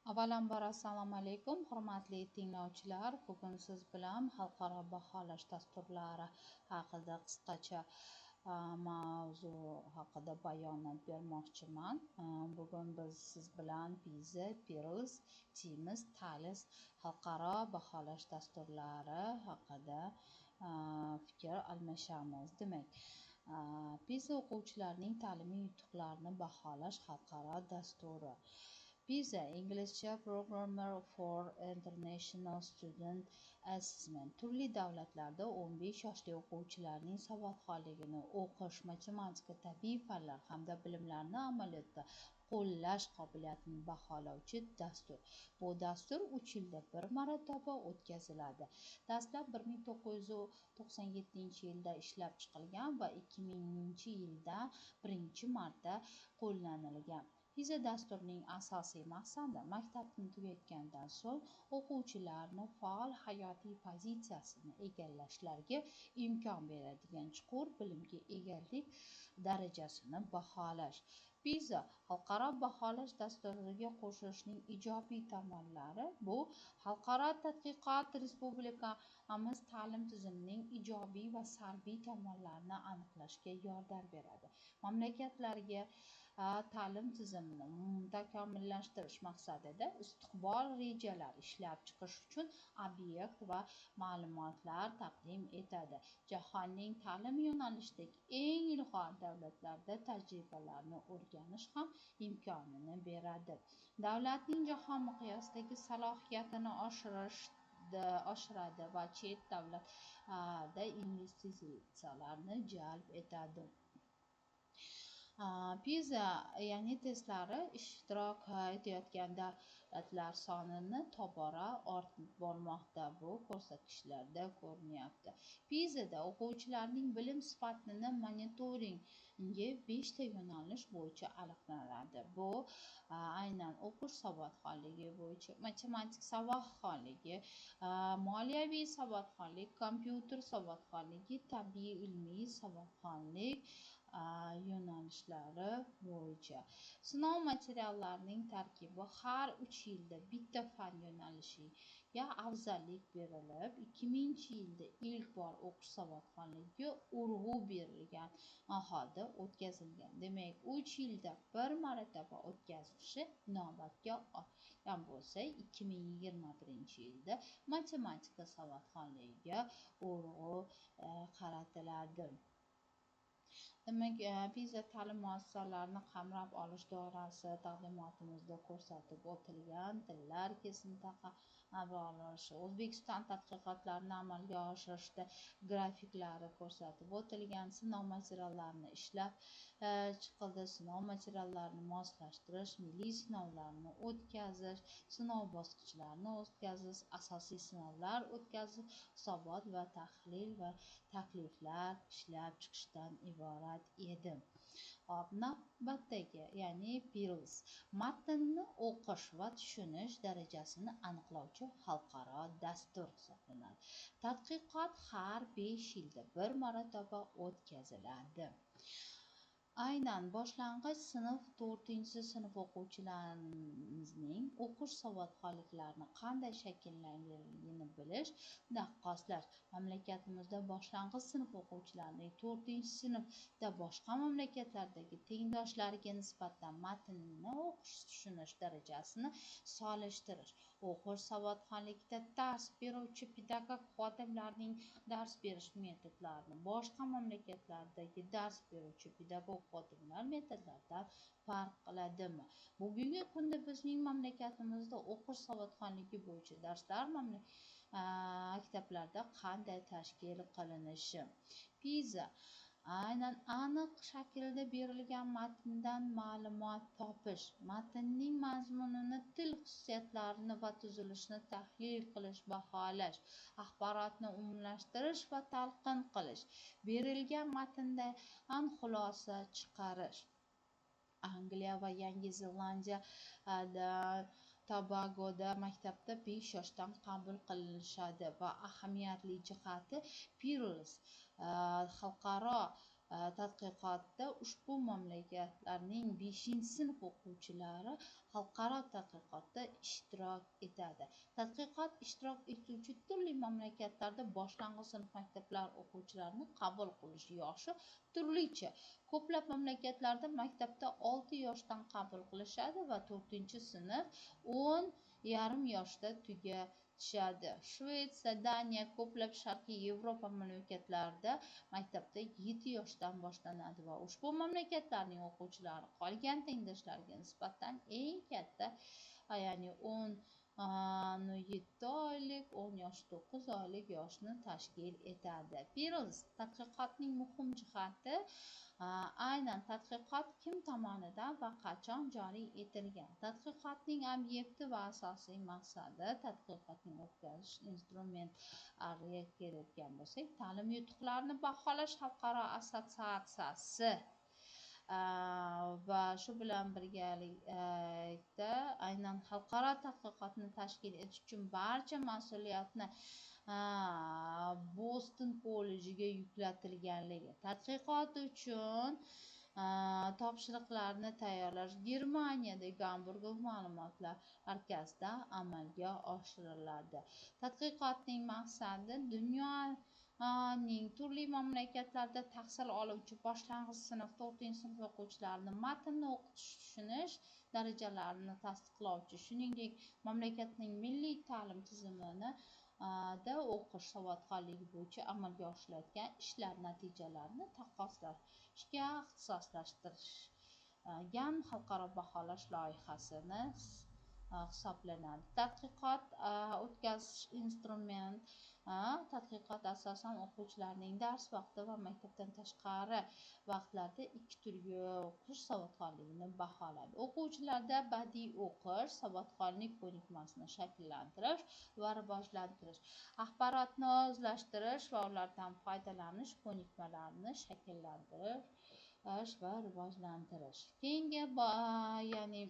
Avvalambor assalomu alaykum, hurmatli tinglovchilar. Bugun siz bilan xalqaro baholash dasturlari haqida qisqacha mavzu haqida bayonot bermoqchiman. Bugun biz siz bilan PISA, PIRLS, TIMSS, TALIS xalqaro baholash dasturlari haqida fikr almashamiz. Demak, PISA o'quvchilarning ta'limiy yutuqlarini baholash xalqaro dasturi. PISA inglizcha Programme for International Student Assessment turli davlatlarda 15 yoshli o'quvchilarning savodxonligini, o'qish, matematika, tabiiy fanlar hamda bilimlarni amaliyotda qo'llash qobiliyatini baholovchi dastur. Bu dastur 3 yilda bir marotaba o'tkaziladi. Dastlab 1997-yilda ishlab chiqilgan va 2000-yilda birinchi marta qo'llanilgan. PISA dasturining asosiy maqsadi maktabni tugatgandan so'ng o'quvchilarni faol hayotiy pozitsiyasini egallashlariga imkon beradigan chuqur bilimga egalik darajasini baholash. PISA xalqaro baholash dasturiga qo'shilishning ijobiy tomonlari bu xalqaro tadqiqot respublikamiz ta'lim tizimining ijobiy va salbiy tomonlarini aniqlashga yordam beradi. Mamlakatlarga ta'lim tizimini takomillashtirish maqsadida istiqbol rejalar ishlab chiqish uchun obyekt va ma'lumotlar taqdim etadi. Jahonning ta'lim yo'nalishidagi eng ilg'or davlatlarda tajribalarni o'rganish ham imkonini beradi. Davlatning jahon miqyosidagi salohiyatini oshiradi va chet davlatda investitsiyalarni jalb etadi. PISA ya'ni testlari ishtirok etayotgan davlatlar sonini tobora ortib bormoqda. Bu ko'rsatkichlarda ko'rinyapti. PISAda o'quvchilarning bilim sifatini monitoringi 5 ta yo'nalish bo'yicha aniqlanadi. Bu aynan o'qish savodxonligi bo'yicha, matematik savodxonligi, moliyaviy savodxonlik, kompyuter savodxonligi, tabiiy ilmiy savodxonlik yo'nalishlari bo'yicha. Sinov materiallarining tarkibi har 3 yilda bitta fan yo'nalishiga afzallik berilib, 2000-yilda ilk bor o'qish savodxonligiga urg'u berilgan holda o'tkazilgan. Demak, 3 yilda bir marotaba o'tkazilishi inobatga olgan bo'lsa, 2021-yilda matematika savodxonligiga urg'u qaratiladi. Demak, PISA ta'lim muassasalarini qamrab olish doirasi taqdimotimizda ko'rsatib o'tilgan tillar kesimida qamrab olinishi, O'zbekiston tadqiqotlarini amalga oshirishda grafiklari ko'rsatib o'tilgan, sinov materiallarini ishlab chiqildi, sinov materiallarini moslashtirish, milliy sinovlarni o'tkazish, sinov bosqichlarini o'tkazish, asosiy sinovlar o'tkazish, hisobot va tahlil va takliflar ishlab chiqishdan iborat edi. Hop, navbatdagi, ya'ni PIRLS matnni o'qish va tushunish darajasini aniqlovchi xalqaro dastur hisoblanadi. Tadqiqot har 5 yilda bir marotaba o'tkaziladi. Aynan boshlang'ich sinf 4-sinf o'quvchilarimizning o'qish savodxonliklarini qanday shakllanganligini bilish, daqqoslash, mamlakatimizda boshlang'ich sinf o'quvchilarining 4-sinfda boshqa mamlakatlardagi tengdoshlariga nisbatan matnni o'qish tushunish darajasini solishtirish, o'qish savodxonlikda dars beruvchi pedagog xodimlarning dars berish metodlarini boshqa mamlakatlardagi dars beruvchi pedagog xodimlar metodlaridan farq qiladimi? Bugungi kunda bizning mamlakatimizda o'qish savodxonligi bo'yicha darslar maktablarda qanday tashkil qilinishi? PISA aynan aniq shaklda berilgan matndan ma'lumot topish, matnning mazmunini, til xususiyatlarini va tuzilishini tahlil qilish, baholash, axborotni umumlashtirish va talqin qilish, berilgan matndan xulosa chiqarish. Angliya va Yangi Zelandiyada Tobagoda maktabda 5 yoshdan qabul qilinishadi va ahamiyatli jihati PIRLS xalqaro Tadqiqotda ushbu mamlakatlarning 5-sinf o'quvchilari xalqaro tadqiqotda ishtirok etadi. Tadqiqot ishtirok etuvchi turli mamlakatlarda boshlang'ich sinf maktablar o'quvchilarini qabul qilish yoshi turlicha. Ko'plab mamlakatlarda maktabda 6 yoshdan qabul qilishadi va 4-sinf 10,5 yoshda tugatishadi. Shvetsiya, Daniya, ko'plab Sharqiy Yevropa mamlakatlarida maktabda 7 yoshdan boshlanadi va ushbu mamlakatlarning o'quvchilari qolgan tengdoshlariga nisbatan eng katta, ya'ni 17 oylik, 10 yosh 9 oylik yoshni tashkil etadi. PIRLS tadqiqotning muhim jihati aynan tadqiqot kim tomonidan va qachon joriy etilgan, tadqiqotning obyekti va asosiy maqsadi, tadqiqotning o'tkazish instrumentlariga keladigan bo'lsak, ta'lim yutuqlarini baholash xalqaro assotsiatsiyasi va shu bilan birgalikda aynan xalqaro tadqiqotni tashkil etish uchun barcha mas'uliyatni Boston kollejiga yuklatilganligi, tadqiqot uchun topshiriqlarni tayyorlash Germaniyada Gamburg ma'lumotlar markazida amalga oshiriladi. Tadqiqotning maqsadi dunyoning turli mamlakatlarda tahsil oluvchi boshlang'ich sinf 4-sinf o'quvchilarini matnni o'qish, tushunish darajalarini tasdiqlovchi, shuningdek mamlakatning milliy ta'lim tizimini da o'qish savodxonligi bo'yicha amalga oshirilayotgan ishlar natijalarini taqqoslashga ixtisoslashtirgan xalqaro baholash loyihasini hisoblanadi. Tadqiqot o'tkazish instrument tadqiqot asosan o'quvchilarning dars vaqti va maktabdan tashqari vaqtlarda 2 turga o'qish savodxonligini baholaydi. O'quvchilarda badiiy o'qish savodxonlik ko'nikmasini shakllantirish va rivojlantirish, axborotni o'zlashtirish va ulardan foydalanish ko'nikmalarini shakllantirish va rivojlantirish. Keyingi ya'ni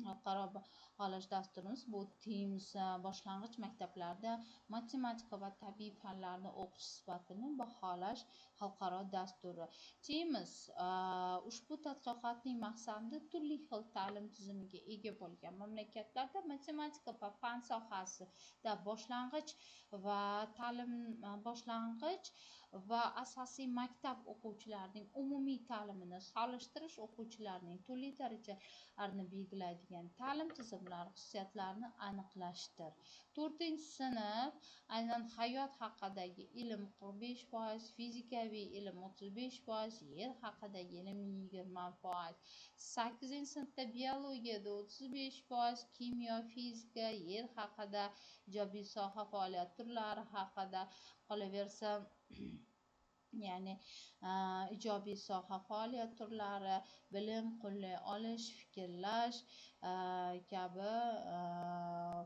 xalqaro baholash dasturimiz bu TIMSS boshlang'ich maktablarda matematika va tabiiy fanlarni o'qish sifatini baholash xalqaro dasturi. TIMSS ushbu tadqiqotning maqsadi turli xil ta'lim tizimiga ega bo'lgan mamlakatlarda matematika va fan sohasida boshlang'ich va ta'lim boshlang'ich va asosiy maktab o'quvchilarining umumiy ta'limini solishtirish, o'quvchilarning turli darajalarini belgilaydigan ta'lim tizimlari xususiyatlarini aniqlashdir. 4-sinf aynan hayot haqidagi ilm 45%, fizikaviy ilm 35%, yer haqidagi ilm 20%. 8-sinfda biologiyada 35%, kimyo, fizika, yer haqida, ijobiy soha faoliyat turlari haqida, qolaversa ya'ni ijobiy soha faoliyat turlari, bilim qo'llay olish, fikrlash kabi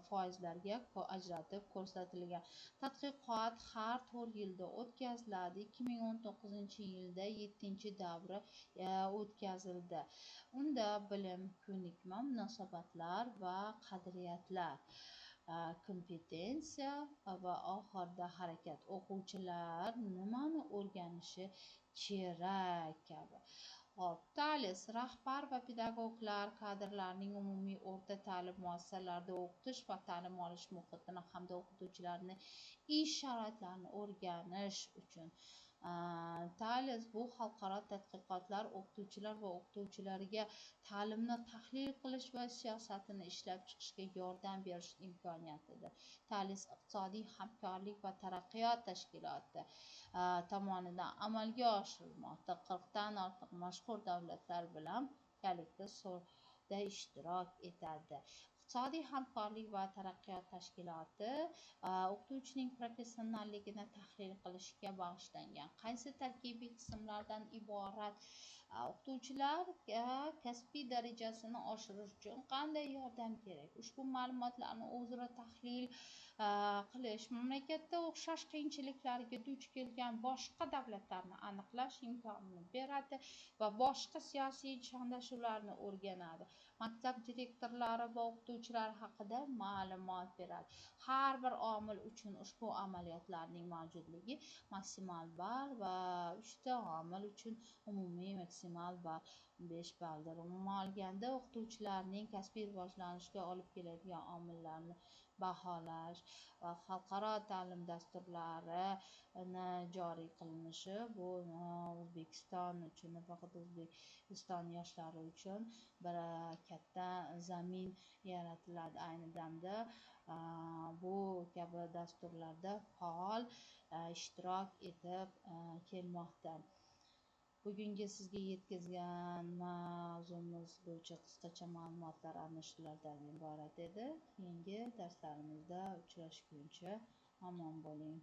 foizlarga ajratib ko'rsatilgan. Tadqiqot har 4 yilda o'tkaziladi. 2019-yilda 7-davri o'tkazildi. Unda bilim, ko'nikma, munosabatlar va qadriyatlar, kompetensiya va oxirida harakat, o'quvchilar nimani o'rganishi kerak kabi. Hop, TALES rahbar va pedagoglar kadrlarning umumiy o'rta ta'lim muassasalarida o'qitish va ta'lim olish muhitini hamda o'qituvchilarni ish sharoitlarini o'rganish uchun TALES bu xalqaro tadqiqotlar o'qituvchilar va o'qituvchilarga ta'limni tahlil qilish va siyosatini ishlab chiqishga yordam berish imkoniyatidir. TALES iqtisodiy hamkorlik va taraqqiyot tashkiloti tomonidan amalga oshirilmoqda. 40 dan ortiq mashhur davlatlar bilan birgalikda ishtirok etadi. Iqtisodiy hamkorlik va taraqqiyot tashkiloti o'qituvchining professionalligini tahlil qilishga bag'ishlangan qaysi tarkibiy qismlardan iborat, o'qituvchilar kasbiy darajasini oshirish uchun qanday yordam kerak, ushbu ma'lumotlarni o'zaro tahlil qilish, mamlakatda o'xshash qiyinchiliklarga duch kelgan boshqa davlatlarni aniqlash imkonini beradi va boshqa siyosiy yondashuvlarni o'rganadi. Maktab direktorlari va o'qituvchilari haqida ma'lumot beradi. Har bir omil uchun ushbu amaliyotlarning mavjudligi maksimal ball va 3 ta omil uchun umumiy maksimal ball 5 balldir. Umuman olganda, o'qituvchilarning kasbiy rivojlanishiga olib keladigan omillarni baholash va xalqaro ta'lim dasturlarini joriy qilinishi bu O'zbekiston uchun, nafaqat O'zbekiston yoshlari uchun bir katta zamin yaratiladi. Ayni damda bu kabi dasturlarda faol ishtirok etib kelmoqda. Bugungi sizga yetkazgan mavzumiz bo'yicha qisqacha ma'lumotlar ana shulardan iborat edi. Keyingi darslarimizda uchrashguncha omon bo'ling.